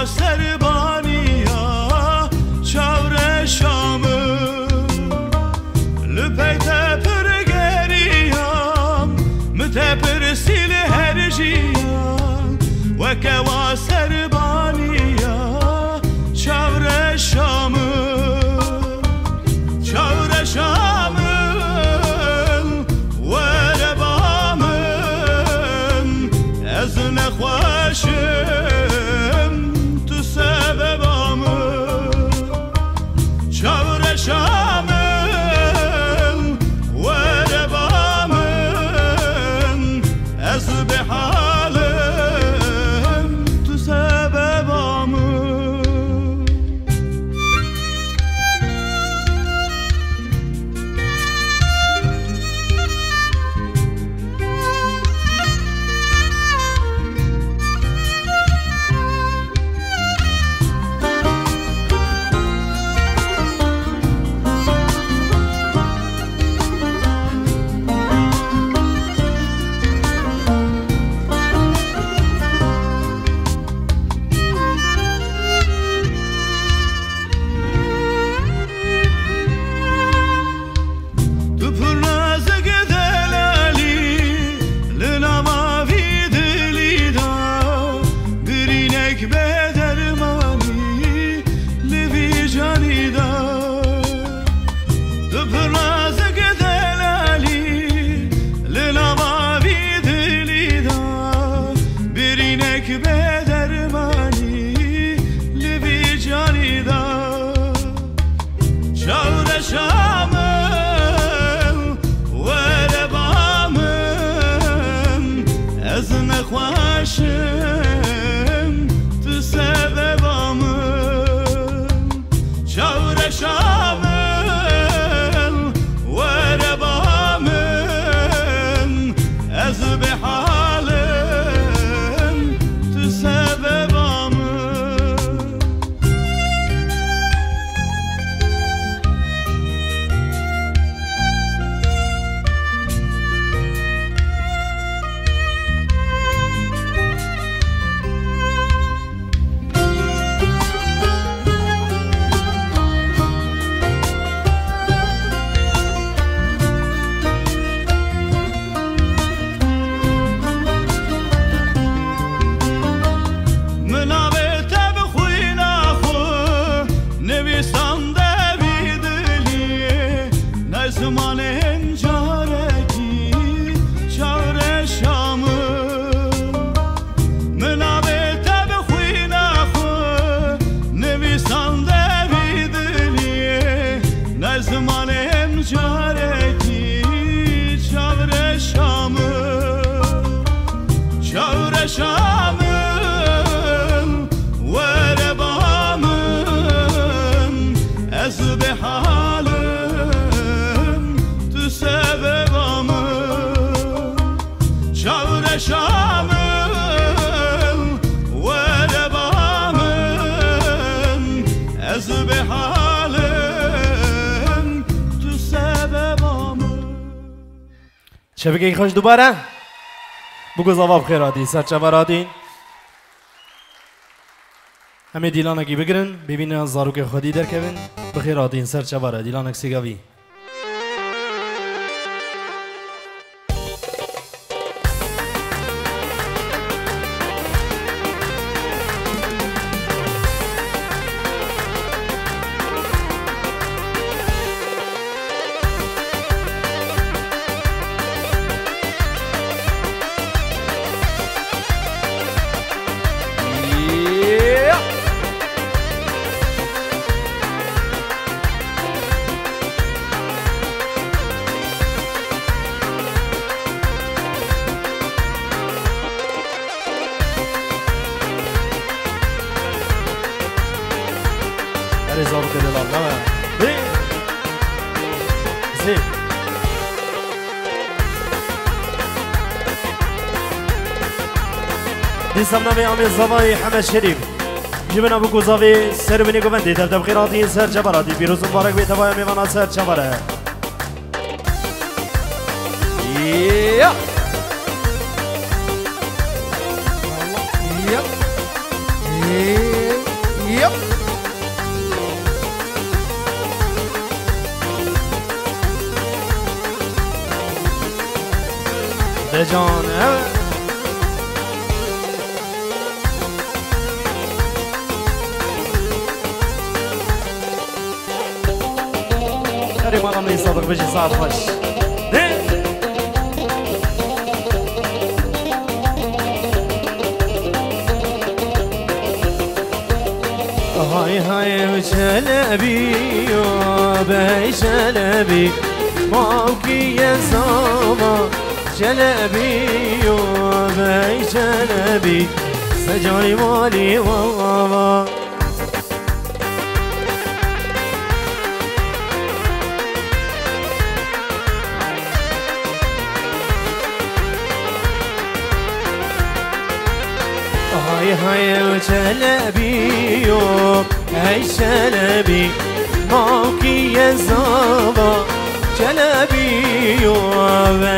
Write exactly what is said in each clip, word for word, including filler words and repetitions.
Serbaniya çavreşa min, li pey te pir geriyam, min te pirsî li her jiyan, weke wa serbaniya çavreşa min, çavreşa min, were ba min, ez nexweş im, tu sebeba min. Çavreşa min, were ba min, ez bêhal im, tu sebeba min. Tu pir nazik delalî, li nava vî dilî de, birînek bê dermanî, li vî canî de. Tu pir nazik delalî, li nava vî dilî de, birînek bê dermanî, li vî canî de. Çavreşa min, were ba min, ez nexweş im, tu sebeba min. Çavreşa min, were ba min, ez bêhal im, tu sebeba min. Min navê te bi xwîna xwe nivîsande vî diliyê, ne zimanên carekî çavreşa min. Min navê te bi xwîna xwe nivîsande vî diliyê, ne zimanên carekî çavreşa min. Çavreşa min, were ba min, ez bêhal im, tu sebeba min. Çavreşa min, were ba min, ez bêhal im, tu sebeba min. Şevekê xweş dubare. Bûk û zava bi xêr hatî, ser çava re hatî. Em ê dîlanekî bigirin, bibînin zarokê xwedî derkevin. Bi xêr hatîn ser çava re, dîlanek sêgavî. Erê, zarokê delal, ne? Hey! Zê. Dîsa navê amê zavayê Hemed Şerîf. Ji bin abûk û zavê ser û binê govendê, dev dev xêr hatî ser çava re hatî. Pîroz û mibarek bê tevaya mêvana ser çava re. Ya. Ya. Hey. Can, evet. Erê mala min Sadık, bijî saet xweş. He? Hay hay ew çelebî yo, bey çelebî, mawkî ye zava, çelebî yo, bey çelebî, secarî malî vava. Hay hay ew çelebî yo, ey çelebî, mawkî ye zava, çelebî yo,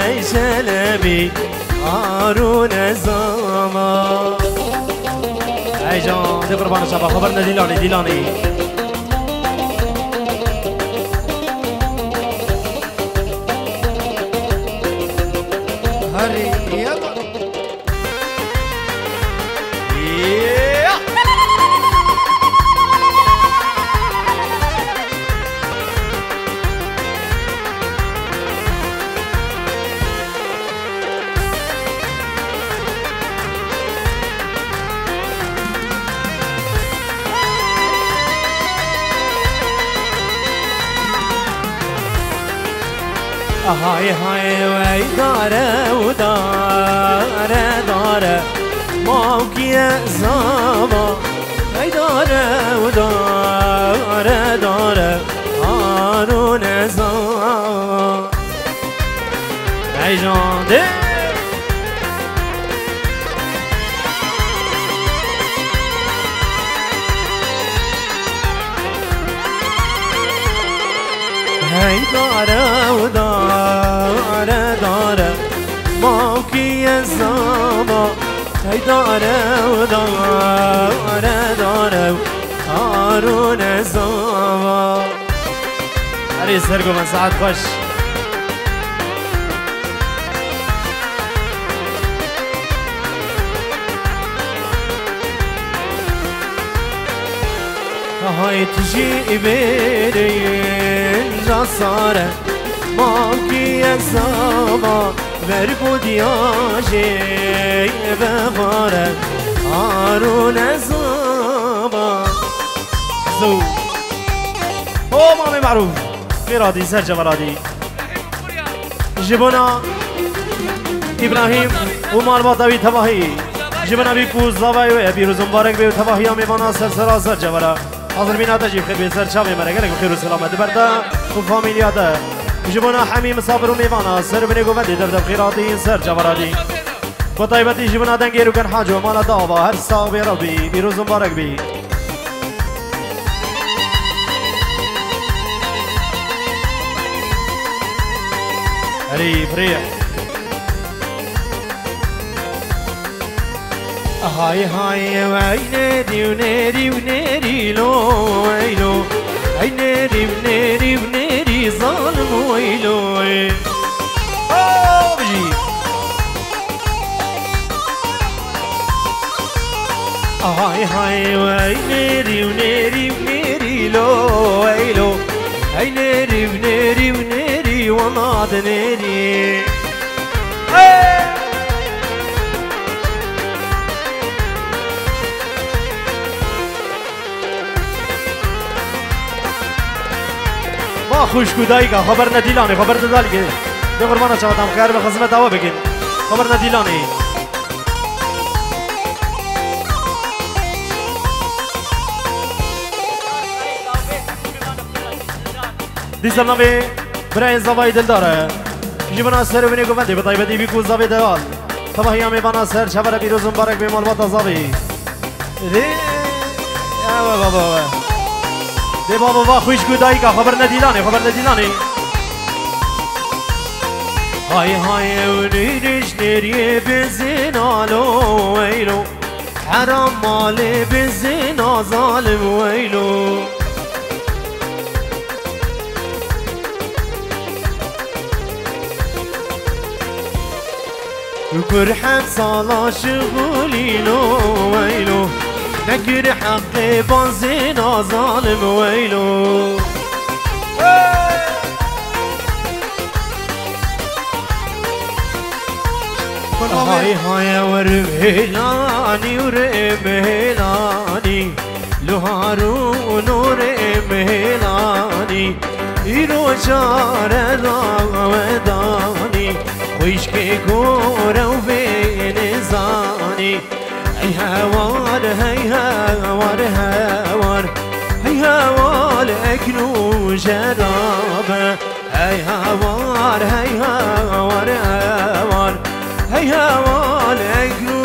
ey çelebî, arûne zava. Ey can, dê qurbanê çava, xeber ne dîlanê, dîlanê. Herî, yala. Hay hay wey dare û dare dare, mawkiye zava. Hey dare û dare dare, arûne zava. Hey can, dê. Hey dare û dare dare, mawkiye zava. Hey dare û dare dare, arûne zava. Erê ser go me, saet xweş. Hay tu jî îbêrên ra sare, mawkî ez zava, ver ku diya jê vevare, arûne zava. Zo. O Mamê Merûf. Xêr hatî, ser çava hatî. Ji bona Îbrahîm û malbata wî tevahî. Ji bona vî ku zavayê wê pîroz û mibarek bê û tevahiya mêvana ser sera ser çava re. Hazir bîna te jî bi xêr bê ser çavê me re, gelek bi xêr û selamet di ber te û famîlya te. Ji bona hemî misafir û mêvana ser binê govendê dev dev xêr hatî ser çava hatî. Bi taybetî ji bona dengê Rûken Haco, mala te ava, her sax bê Rebbî, pîroz û mibarek bî. Erê, firê. Hay hay, wey nêrî û nêrî û nêrî lo, wey lo. Hey nêrî û nêrî û nêrî, zalim wey lo. Oh, bijî. Hay hay, wey nêrî û nêrî û nêrî lo, wey lo. Hey nêrî û nêrî û nêrî, wela de nêrî. Hey! Va xwişk û dayika, xwe berne dîlanê, xwe berne dalgê. Dê qurbana çawa tam xeyr bi xizmeta we bikin. Xwe berne dîlanê. Dîsa navê birayên zavayê dildar e. Ji bona ser û binê govendê, bi taybetî vî ku zavê delal. Tevahiya mêvana ser çava re pîroz û mibarek bê malbata zavê. Dê, ewe baba we. Dê baba va xwişk û dayika, xwe berne dîlanê, xwe berne dîlanê. Hay hay ew nêrî ji nêriyê bizin alo weylo. Heram malê bizin a zalim weylo. Hemd sala şixulîno weylo, nekir heqê bazê nazalim weylo. Hay hay wer mihêlanî û rê mihêlanî, lu Harûn û rê mihêlanî, îro çare da we danî, xwişkê gore û vê nizanî. Hey hewar, hey hewar, hewar, hey hewar, eknû jerabe. Hey hewar, hey hewar, hewar, hey hewar, eknû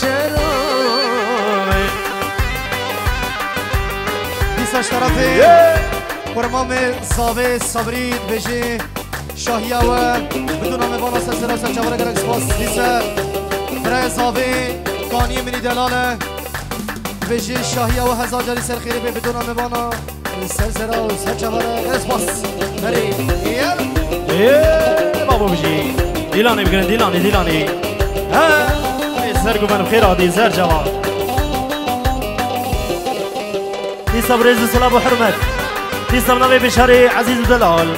jerabe. Dîsa ji terefê Kurmamê Zavê Sabrî dibêjê şahiya we, bi dû navê vana ser sera ser çavara gelek spas. Dîsa birayê Zavê Kaniyê Minî Delal e. Dibêjê şahiya we hezar carî ser xêrê bê, bi dû navê vana ser sera û ser çavara gelek spas. Herê. Ê, babo bijî. Dîlanê bigirin, dîlanê, dîlanê. He, ê ser guven xêr hatî, ser çava. Dîsa bi rêz û silav û hurmet. Dîsa bi navê bişarê ezîz û delal.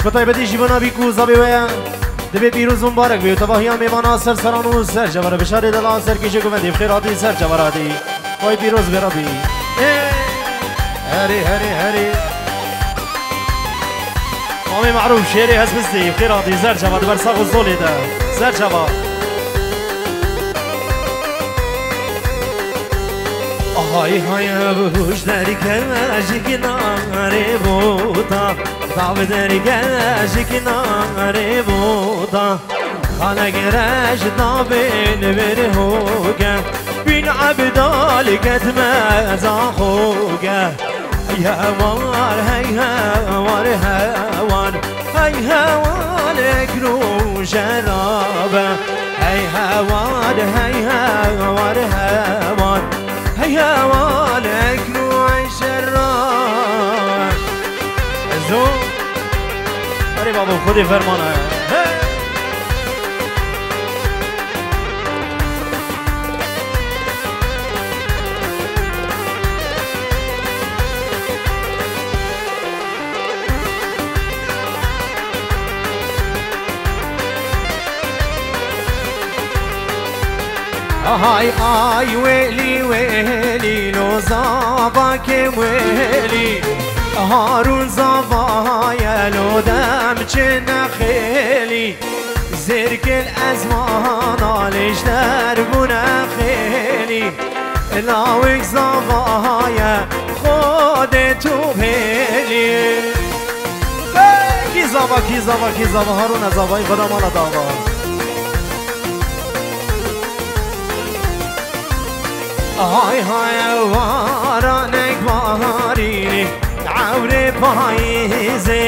Bi taybetî jî bona bî ku zavê we dibê pîroz û mibarek bê û tevahiya mêvana ser seran û ser cevara bişarê delal ser kêşê guvendê bi xêr hatî ser cevara hatî. Way pîroz bê Rebî. Ê! Herê, herê, herê. Mamê Merûf şêrê hespistî bi xêr hatî ser ceva di ber sax û solê de. Ser ceva. Hay hay buj derke ji kinarê bota, dav derke ji kinarê bota. Xalek rej dabên vir hoge, bîn Ebdal ketme zaxoge. Hey hewar, hey hewar, hewar, hey hewar, eknû jerabe. Hey hewar, hey hewar, hewar, hey hewar, eknû jerabe. Ezo. Erê babo, Xwedê fermana ye. He! Hay ay welî welî lo zava kêm welî. Harûn zava ye lo dem çi nexêlî. Zêrkil ezmana lêşder bûne xêlî. Lawik zava ye xwedê tu bêlî. Kî zava, kî zava, kî zava, Harûne zavayî xweda mala dava. Hay hay waranek baharî, ewrê payîzê.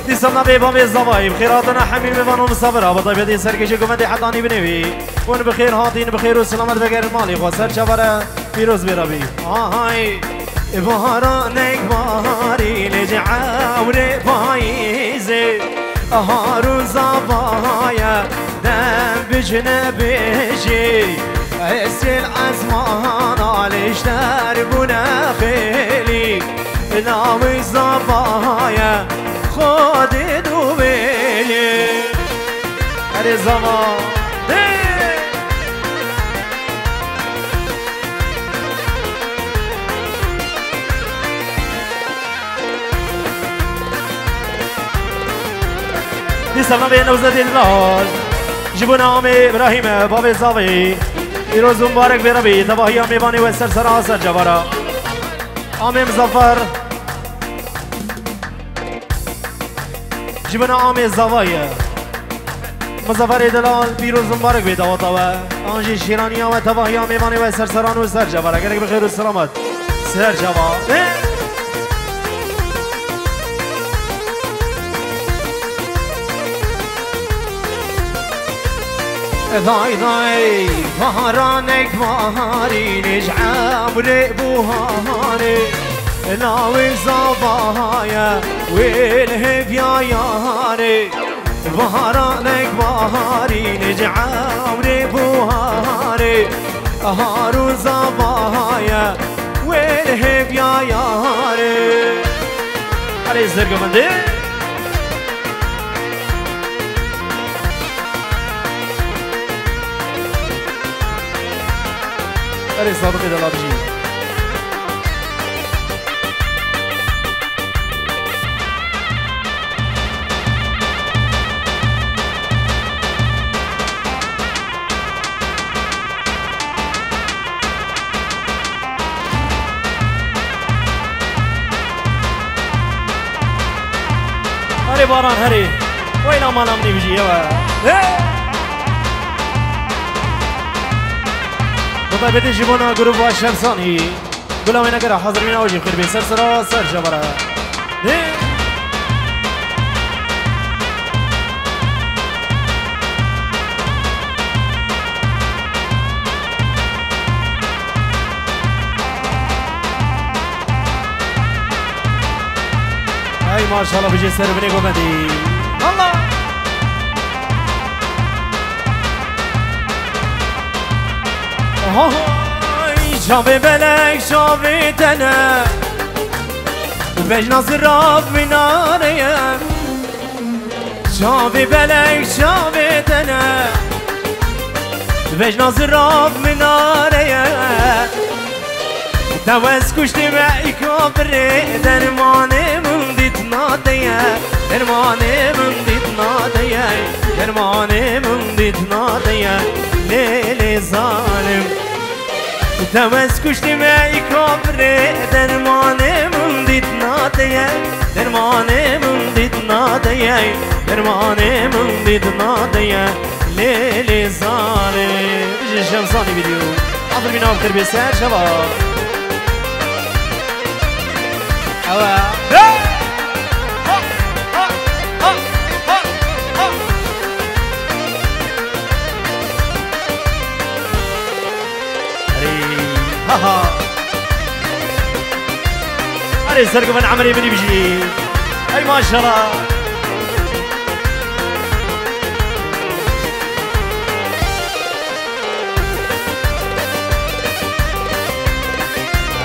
Dîsa navê bavê zavayî, bi xêr hatine hemî mêvan û misafir, a bi taybetî serkêşê guvendê hetanî binêvî. Hûn bi xêr hatîn, bi xêr û selamet vegerin malê xwe, ser çavare pîroz bê Rebî. Hay, waranek baharî, lê ji ewrê payîzê. Harûn zava ye, dem bijne bijî. Esêl ezmana lêşder bûne xêlî. Lawê zava ye, xwedê dû bêlî. Erê zava. Hey! Dîsa navê Newzedê Dilal. Ji bo namê Îbrahîm, bavê zavê. Pîroz û mibarek bê Rebî, tevahiya mêvanê we ser sera ser cevara. Amê Muzaffer. Ji bo namê zavayê. Muzafferê Delal, pîroz û mibarek bê daweta we. An jî şîraniya we, tevahiya mêvanê we ser seran û ser cevara. Gelek bi xêr û selamet. Ser ceva. Day day, baharanek baharî, lê ji emrê buharê. Lawê zava ye, wê li hêviya yarê. Biharanek baharî, nêce ewrê buharê, harûza bahaye, wê li hêviya yarê. Erê zergomendê. Erê Sadiqê de labijî. Erê Baran herê. Weyna mala min ê bijî, yewe. He! Bi taybetî ji bona grûpa Şemsanî. Gula wênekera hazir mîna û jî xêr bê ser sera ser cevara. Dê. Ey maşallah, bijê ser binê gomedî. Allah! Hay, çavê belek, çavê tene. Bejna zirav minareye. Çavê belek, çavê tene. Bejna zirav minareye. Te wez kuştî me îka birê, dermanê min dît nadeye, dermanê min dît nadeye, dermanê min dît nadeye, lê lê zalim. Te wez kuştî me îka birê, dermanê min dît nadeye, dermanê min dît nadeye, dermanê min dît nadeye. Lê lê zalê. Ji Şemsanî vîdeo. Hazir bî nav kir bê ser şeva. Ewa. Erê, ha ha. Erê, ser guven emerê min ê bijî. Ey maşallah.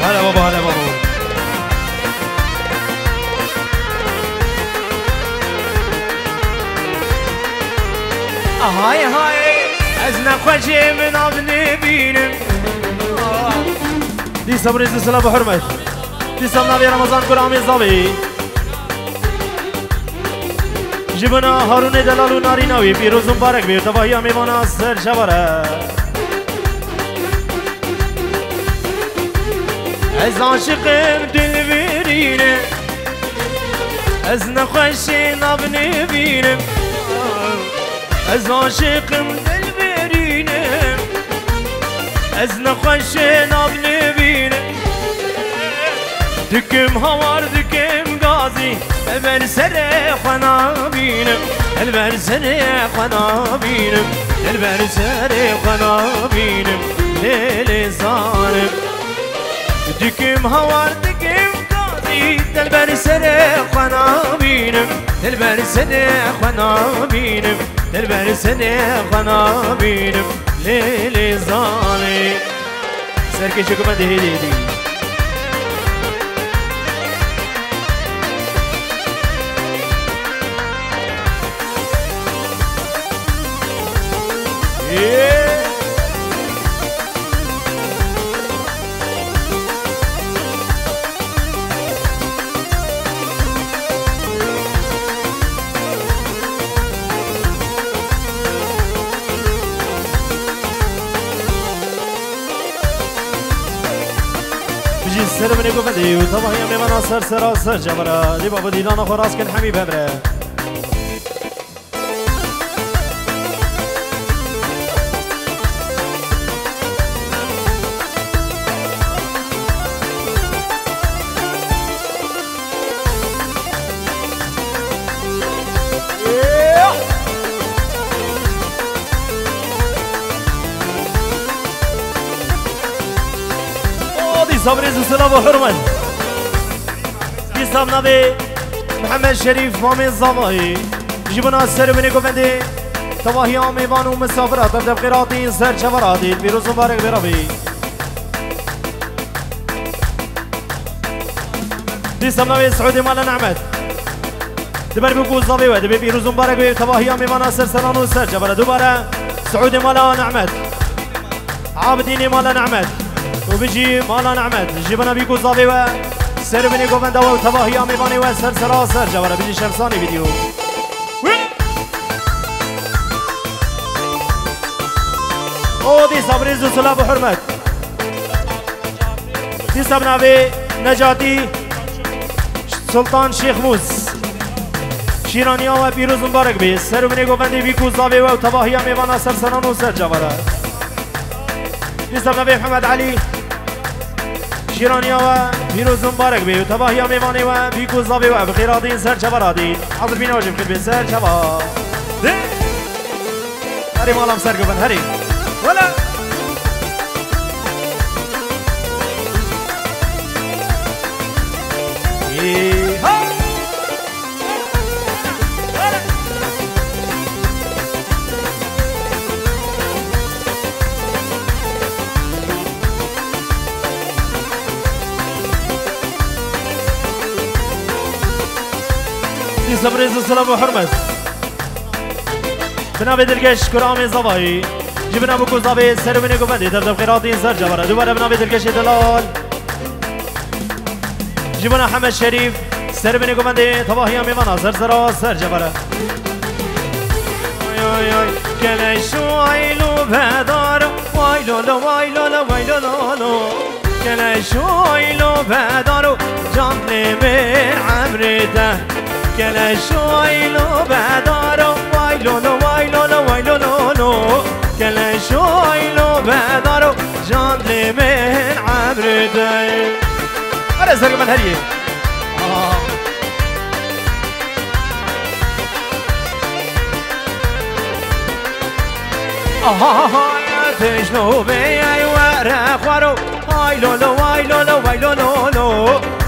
Hele baba, hele baba. Ahay, hay, ez nexweşê min av nêbînim. Dîsa birêz û silav û hurmet. Dîsa navê Ramazan Kuramê Zavê. Ji bona Harûnê delal û narîna wî pîroz û mibarek bê û tevahiya mêvana ser şeva re. Ez aşiqim dilbirîne. Ez nexweşê nav nêbînim. Ez aşiqim dilbirîne. Ez nexweşê nav nêbînim. Dikim hawar, dikim gazî. Li ber serê xwe nabînim. Li ber serê xwe nabînim. Li ber serê xwe nabînim. Lê lê zalim. Dikim hawar, dikim gazî. Li ber serê xwe nabînim. Li ber serê xwe nabînim. Li ber serê xwe nabînim. Lê lê zalim. Serkêşê ku me dihê dihê dihê. Bijî ser min ê guvendê û tevahiya mêvana ser sera ser cevera. Dê baba dîlana xwe rast kin hemî bemre. Dîsa birêz û silav û hurmet. Dîsa navê Mihemed Şerîf Mamê Zavayî. Ji bona ser û binê govendê, tevahiya mêvan û misafira, dev dev qêratî ser çava radî, pîroz û mübarek bê rabî. Dîsa navê Siûdê Mala Nehmet. Di ber bûk û zavê we, dibê pîroz û mibarek bê tevahiya mêvana ser seran û ser çava re. Dubare Siûdê Mala Nehmet. Abidînê Mala Nehmet. Û bijî Mala Nehmet. Ji bona bîk û zavê we, ser û binê govenda we û tevahiya mêvanê we ser sera ser çava re. Bijî şemsanê vîdeo. O dîsa bi rêz û silav û hurmet. Dîsa bi navê Necatî Sultan Şêxmûs. Şîraniya we pîroz û mibarek bê. Ser û binê govendê bîk û zavê we û tevahiya mêvana ser seran û ser çava re. Dîsa bi navê Mihemed Elî. Şîraniya we pîroz û mibarek bê û tevahiya mêvanê we bîk û zavê we bi xêr hatîn ser çava radî. Hazir bîne we jî bi xêr bê ser çava. Herê malam ser gubin, herê. Wele. Yeeha. Dîsa bi rêz û silav û hurmet. Bi navê dilgeş Kuramê Zavayî. Ji bona bûk û zavê ser û binê govendê, dev dev qêratî ser çava re. Dubare bi navê dilgeşê delal. Ji bona Hemed Şerîf, ser û binê govendê, tevahiya mêvana ser sera ser çava re. Oy, oy, oy, keleş û aylo bedar, vay lo lo, vay lo lo, vay lo lo lo. Keleş û aylo bedar û can lê min emrê te. Keleş û aylo bedar û vay lo lo, vay lo lo, vay lo lo lo. Keleş û aylo bedar û can lê min emrê te. Erê sergi min heriyê. Aha. Aha, tijno bê ey were xwaro. Ay lo lo, ay lo lo, ay lo lo lo.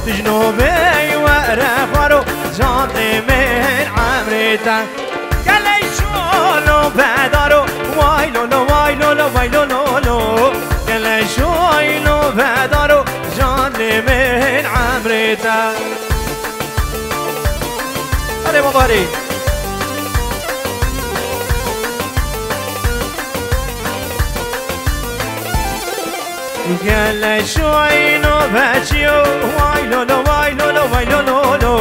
Tijno bê ey were xwaro. Can lê min emrê te. Gelê şolo bedaro. Ay lo lo, ay lo lo, ay lo lo lo. Gelê şolo bedaro. Can lê min emrê te. Hadi babarî. Gelê şoyno veçiyo, vay lo lo, vay lo lo, vay lo lo lo.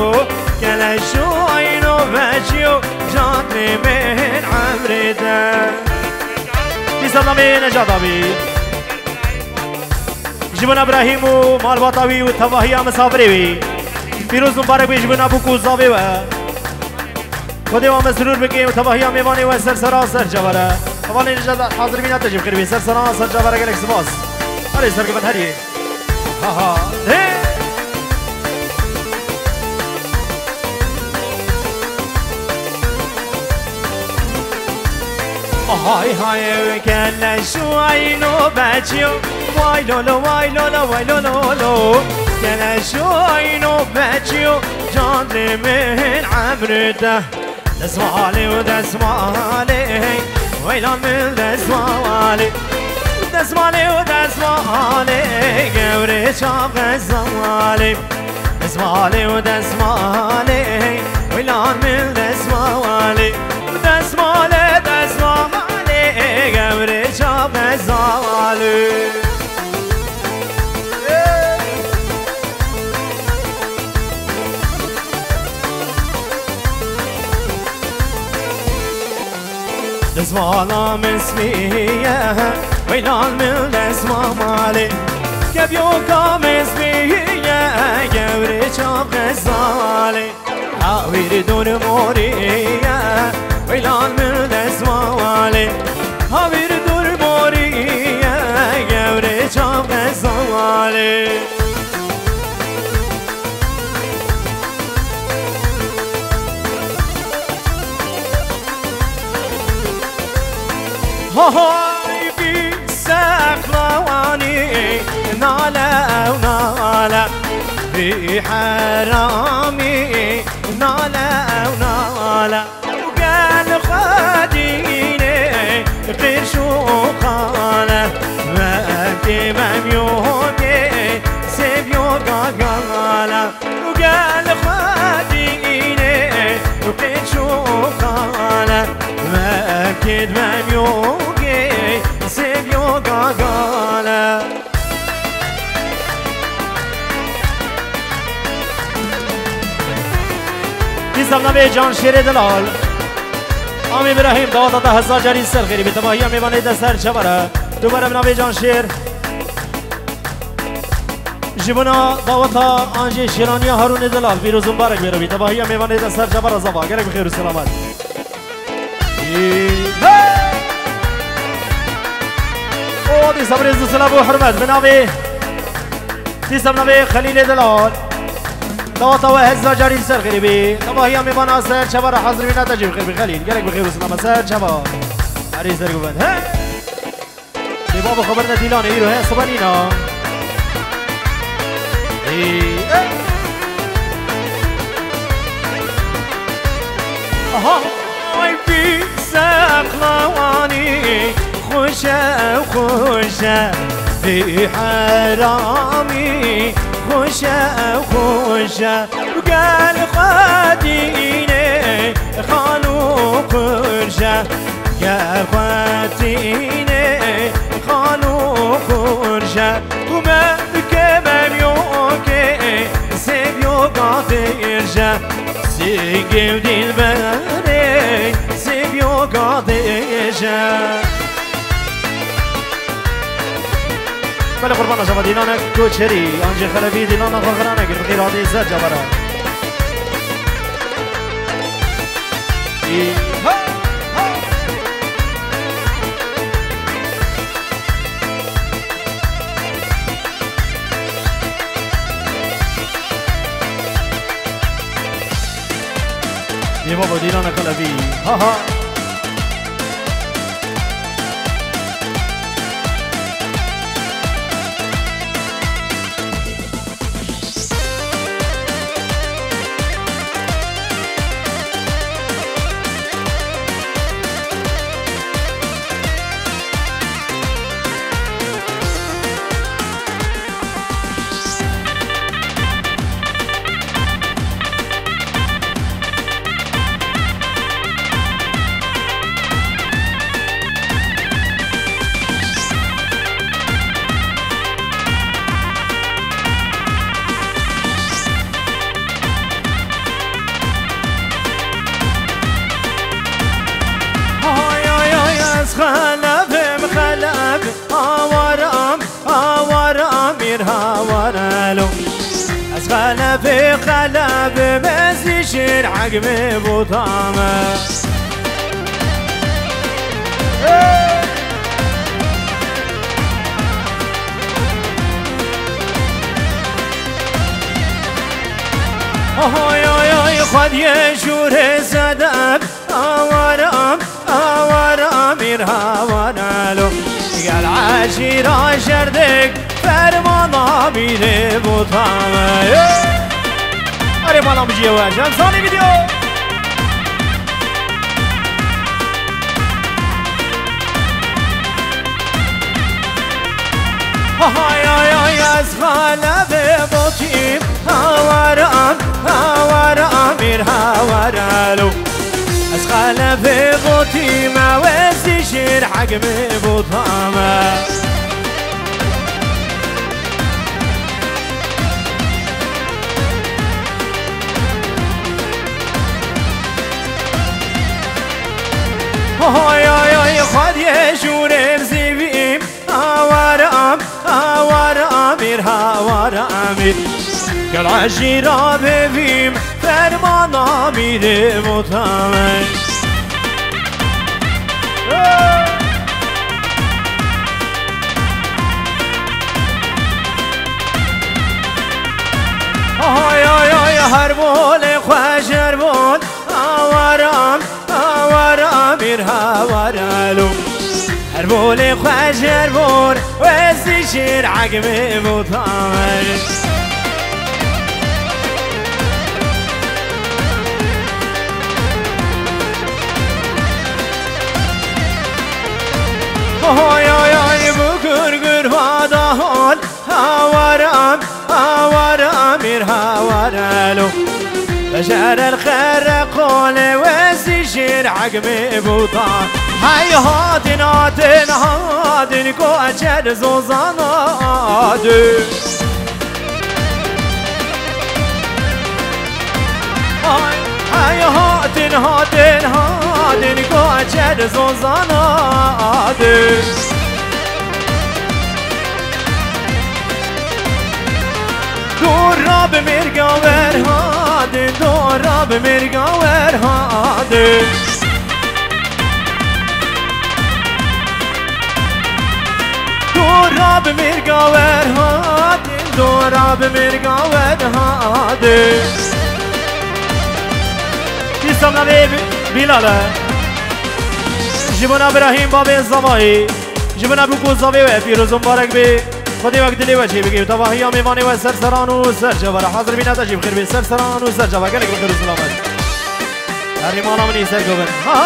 Gelê şoyno veçiyo, can lê min emrê te. Dîsa namê Necat abî. Ji bona Ibrahîm û malbata wî û tevahiya misafirê wî. Pîroz û mibarek bê ji bona bûk û zavê we. Xwedê we mesrûr bike û tevahiya mêvanê we ser sera ser çava re. Hevalên Necat hazir bîne te jî bi xêr bê. Ser sera ser çava re gelek spas. Erê sergivin heriyê. Ha ha. Hey! Hay hay, ew keleş û ayno beçiyo. Vay lo lo, vay lo lo, vay lo lo lo. Keleş û ayno beçiyo. Can lê min emrê te. Desmalê û desmalê, weylan min desmalê. Desmalê û desmalê, gewrê çav xezalê. Desmalê û desmalê, weylan min desmalê. Desmalê, desmalê, gewrê çav xezalê. Dizmala min spî ye, weylan min dezma malê. Kevyoka min spî ye, gewrê çav xezalê. Hawîr dûr morî ye, weylan min dezma malê. Hawîr dûr morî ye, gewrê çav xezalê. Hay vî sexlawanî, nale ew nale. Vî heramî, nale ew nale. Yo gagala, û gel xwe dîne, û qêç û xale, vekid mem yo gê, sêv yo gagala. Dîsa bi navê Canşêrê Delal. Am Îbrahîm, daweta te hezar carî ser xêrî be. Tevahiya mêvanê de ser çavara. Tu mere bi navê Canşêr. Ji bona daweta an jî şêraniya Harûnê Delal, pîroz û mibarek bêre bî. Tevahiya mêvanê de ser çavara zava. Gelek bi xêr û selamet. Hey! O dîsa bi rêz û silav û hurmet bi navê, dîsa bi navê Xelîlê Delal. Daweta we hezar carî li ser xêrê bî. Tevahiya mêvana ser çava re hazir bîne te jî bi xêr bî Xelîl. Gelek bi xêr û silamet ser çava. Erê ser guven. Hey! Lê babo xeber ne dîlanê îro he sibe nîna. Ê, e. Aha, ay pî seqlawanî, xweş e, xweş e, vî heramî, xweş e, xweş e. Gel xwe dîne xalo xurje, gel xwe dîne xalo xurje. Tu me ke mem yo ke, sêv yo gadêje. Singê dilberê, sêv yo gadêje. Belê qurbana şeva dîlanek Koçerî, an jî Xelefî dîlana xwe xirane kir, bi xêr hatî ser çavara. Î, ha, ha. Ê baba, dîlana Xelefî. Ha, ha. Ay, ay, ay, ez xelef im, xelef, awaram, awaram, mir hawarelo. Ez xelefê xelef im, ez jî şêr hegmê botame. Hey! Oy, oy, oy, xwediyê jûrê sedef, awaram, awaram, îr hawarelo. Gel eşîra şerdek, fermana bîrê botame. Erê, bana bijî we, Şemsanî video. Hay, ay, ay, ez xelefê botîm, hawaram, hawaram, îr hawarelo. Ez xelefê botîm, ew ez jî şêr hegmê botame. Hay, ay, ay, xwediyê jûrê zîvîm, awaram, awaram, îr hawaram, îr. Gel eşîra bêvîm, fermana mîrê botame. Ay, ay, ay, her bolê xweş, her bol, awaram, awaram, îr hawarelo. Her bolê xweş, her bol, wezî şêr hegmê botame. Oy, oy, oy, bu gurgur vada hol, awaram, Şerer xere qolê wesî şêr hekmê bûtan. Hey hatin, hatin, hatin, koçer zozana dû. Ay, ay, hatin, hatin, hatin, koçer zozana dû. Dora bi mêrga wer hadin, dora bi mêrga wer hadin. Dora bi mêrga wer hadin, dora bi mêrga wer hadin. Dîsa navê Bi-, Bilal e. Ji bona Birahîm babê Zavayî. Ji bona bûk û zavê we pîroz û mibarek bê. Xwedê wek dilê we jê bike. Tevahiya mêvanê we ser seran û ser çava re hazir bîne, te jî bi xêr bê ser seran û ser çava. Gelek bi xêr û selamet. Herî mala min î ser govin. Ha!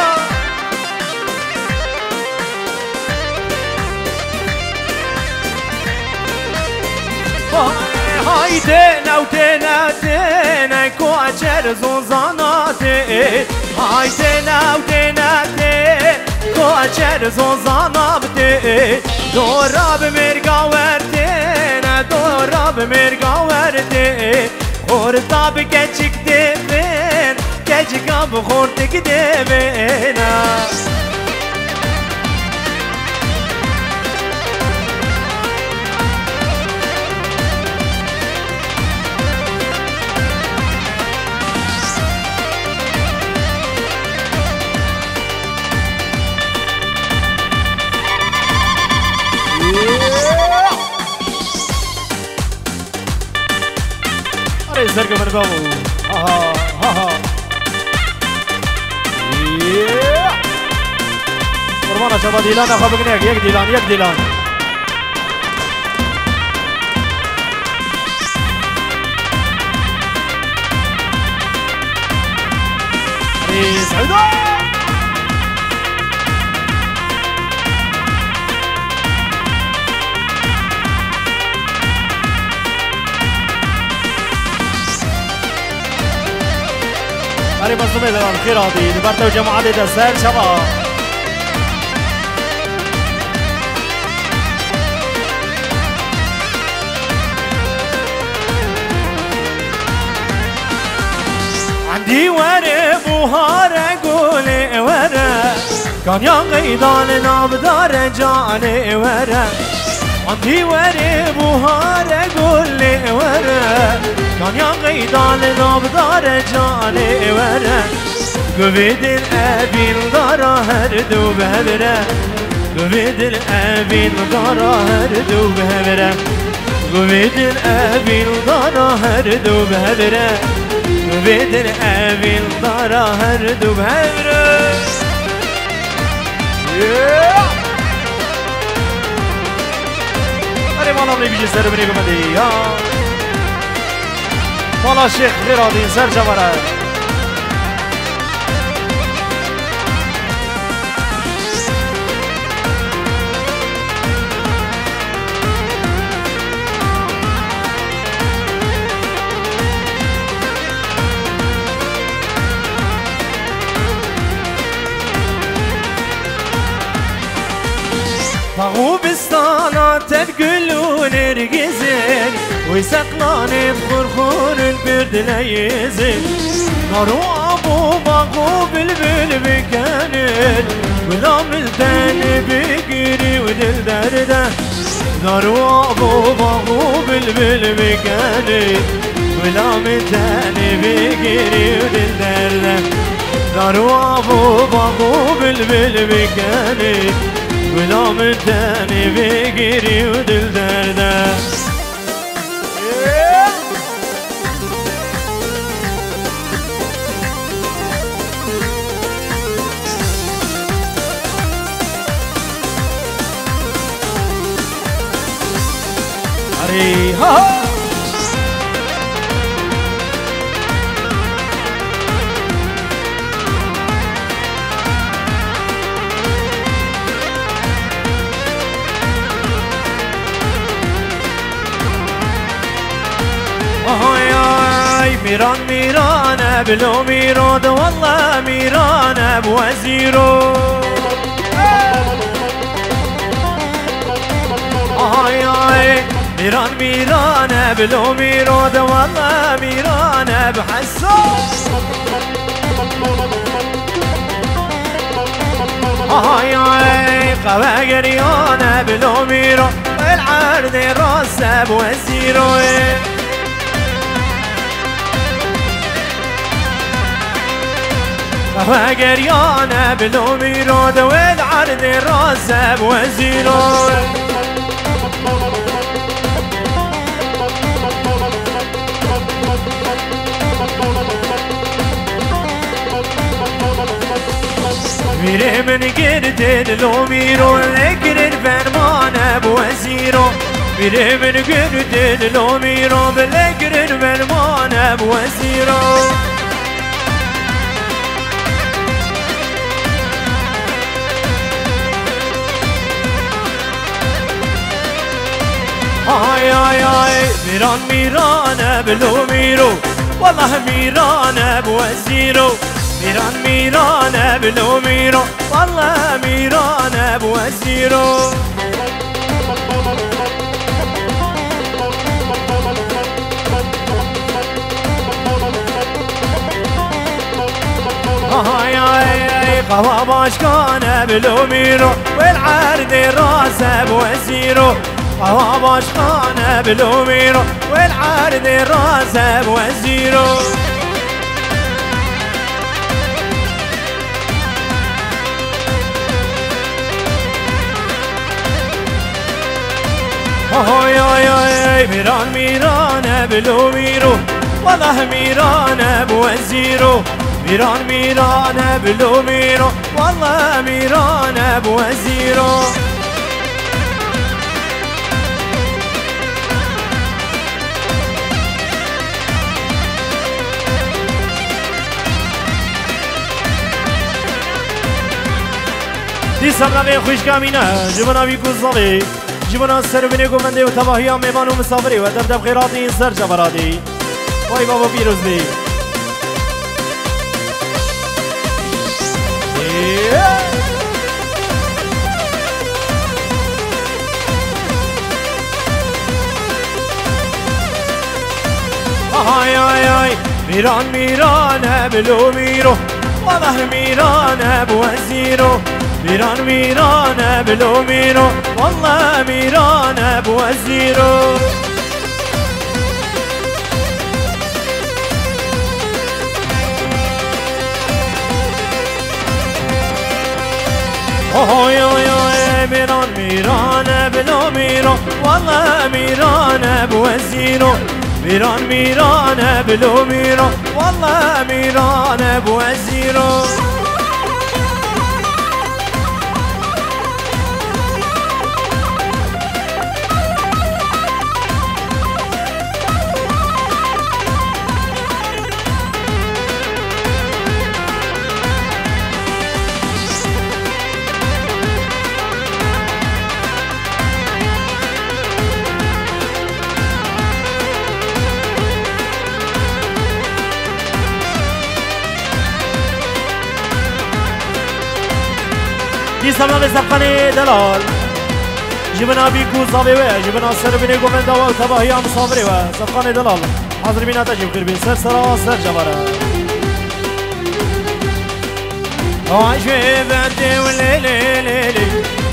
Hay têne û têne têne, koçer zozana tê. Hay têne û têne tê, koçer zozana bi tê. Dora bi mêrga wer têne, dora bi mêrga wer tê. Xorta bi keçik dê bên, keçika bi xortik dê bêne. Erê zergê min bavo. Aha, aha. Yeah. Qurbana çava dîlana xwe bigine, yek dîlan, yek dîlan. Erê Seyda. Erê mezlûmê de xêr hatî. Li ber te û cemaetê de ser çava. Endî were buhare gulê were. Kanya qeyda li navdare canê were. Andî were buhare gulê were. Kanya qeyda li navdare canê were. Guvê dil evîn dara her du bi hev re. Guvê dil evîn dara her du bi hev re. Guvê dil evîn dara her du bi hev re. Guvê dil evîn dara her du bi hev re. Erê mala min ê bîjê ser binê bimedê ya. Mala Şêx xêr hatî ser çava re. Bax û bistana tev gul û nêrgizin, wî seqlanên xurxurên pir dileyizin. Nar û av û bax û bilbil bikenin, gula min tenê bigirî û dil derde. Nar û av û bax û bilbil bikenê, gula min tenê bigirî û dil derde. Nar û av û bax û bilbil bikenê, gula min tenê bigirî û dil derde. Erê, ha, ha! Mîran mîran e bilo mîro de walla mîran e bi wezîro. Ay ay. Mîran mîran e bilo mîro de walla mîran e bi heso. Ay ay. Qewe geriyan e bilo mîro el erdê rast e bi wezîro. Xwe geriyane bilo mîro de wê di erdê raze bi wezîro. Vîrê min girtin lo mîro, lê girin fermane bi wezîro. Vîrê min girtin lo mîro, bi lê girin fermane bi wezîro. Ay ay ay, mîran mîran e bilo mîro, wallah mîran e bi wezîro. Mîran mîran e bilo mîro, wallah mîran e bi wezîro. Ay ay ay, qewa başkan e bilo mîro, wel erdê rast e bi wezîro. Qewa başkan e bilo mîro, wel erdê rast e bi wezîro. Oy oy oy, mîran mîran e bilo mîro, wallah mîran e bi wezîro. Mîran mîran e bilo mîro, wallah mîran e bi wezîro. Dîsa navê xwişka mîna, ji bo navî ku zavê, ji bo na ser û binê ku mendê û tevahiya mêvan û misafirê we dev dev xêratî ser cevara dî. Vay babo pîroz bî. Ay ay ay, mîran mîran e bilo mîro, wallah mîran e bi wezîro. Mîran mîran e bilo mîro, wallah mîran e bi wezîro. Oy oy oy, mîran mîran e bilo mîro, wallah mîran e bi wezîro. Mîran mîran e bilo mîro, wallah mîran e bi wezîro. Dîsa navê Sefqanê Delal. Ji bin abî ku zavê we, ji bin ser binê govenda we û tevahiya misafirê we. Sefqanê Delal. Hazir bîna te jî bi xêr bî. Ser sera, ser cevara. Vay ji vê vetê û lê lê lê lê.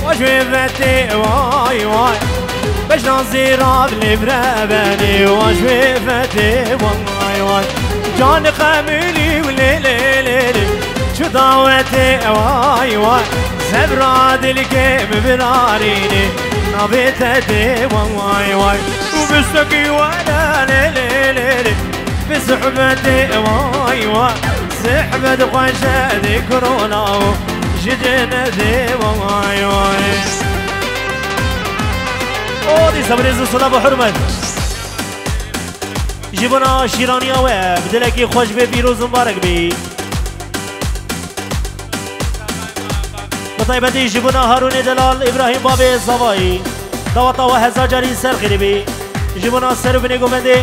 Vay ji vê vetê vay vay. Bejna zêra bi lê vire benê. Vay ji vê vetê vay vay. Can qemilî û lê lê lê lê. Çi dawetê vay vay. Zevra dilkê mi birarînê. Navê te dê vay vay. Û bi stekî were lê lê lê lê. Bi sohbetê vay vay. Sohbet xweş e dê korona û ji cenedê vay vay. O dîsa birêz û silav û hurmet. Ji bona şîraniya we bi dilekî xweş bê, pîroz û mibarek bî. Bi taybetî ji bona Harûnê Delal, Îbrahîm Babê Zavayî. Daweta we hezar carî ser xêrê bî. Ji bona ser û binê govendê.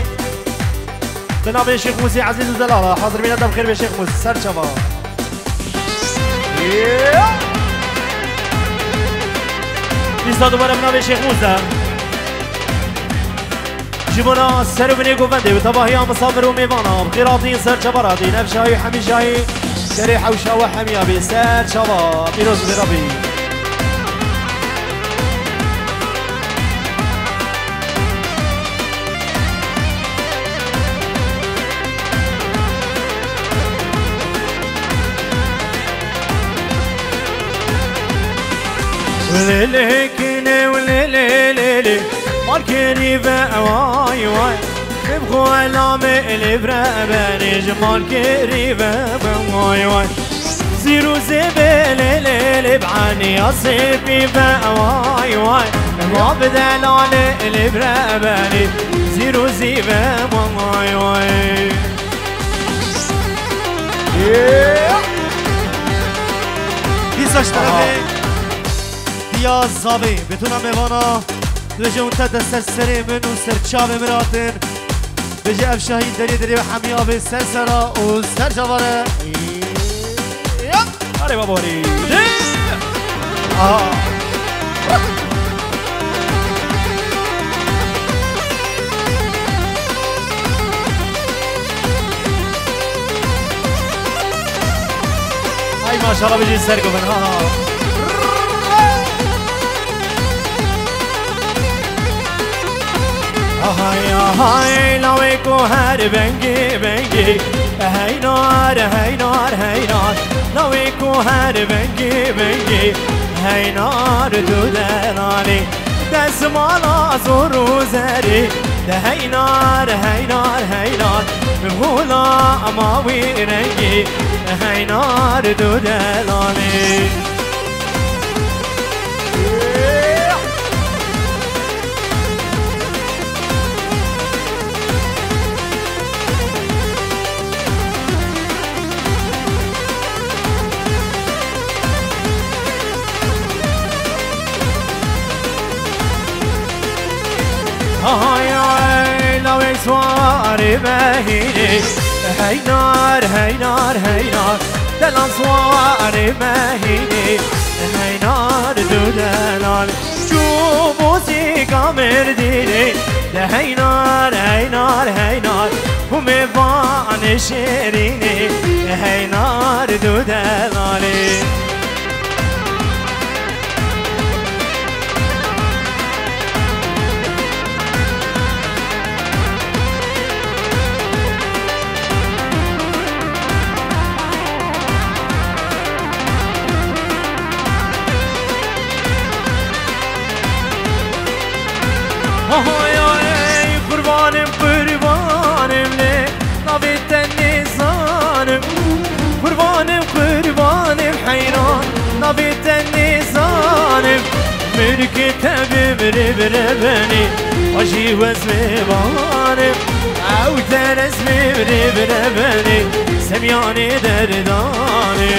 Bi navê Şêx Mûsê Ezîz û Zelal e. Hazir bîne, dem xêr be Şêx Mûs. Ser çava. Dîsa dubare bi navê Şêx Mûs e. Ji bona ser û binê govendê bi tevahiya misafir û mêvana. Bi xêr hatîn, ser çava radîn. Ev şahî hemî şahî. Serê hewşa we hemiya bê. Ser çava. Pîroz bê Rabî. Lê lê kine û lê lê lê lê. Markerî ve vay vay. Bim xwe lame lê vre benê ji markerî ve vay vay. Zîr û zêbê lê lê lê, bi eniya sêpî ve vay vay. Ma bi delale lê vre benê, zîr û zîve vay vay. Dîsa ji terefê Diya Zavê, betona mêvana, dibêje hûn te de ser serê min û ser çavê min hatin. Bêje ev şahî derê derê hemiya bê ser sera û ser çava re. Arê baborî. Aha. Ay maşallah, bijî ser govin, ha. Ahay, ahay, lawê ku her bengî, bengî. Hey nar, hey nar, hey nar. Lawê ku her bengî, bengî. Hey nar, tu delalî. Destmala zor û zerî. De hey nar, hey nar, hey nar. Bi hula mawî rengî. Hey nar, tu delalî. Hay hay, lawê swarê mehînê. Hey nar, hey nar, hey nar. Delan swarê mehînê. Hey nar, du delal. Çû muzîka Mêrdînê. De hey nar, hey nar, hey nar. Ku mêvanê şêrînê. Hey nar, du delalê. Ahoy, ay, qurbanim, qurbanim lê, navê te nêzanim. Qurbanim, qurbanim heyran, navê te nêzanim. Mirkê te bi mirê bire benî, xwe jî wez mêvanim. Ew te rez bi mirê bire benî, semyanê derdanê.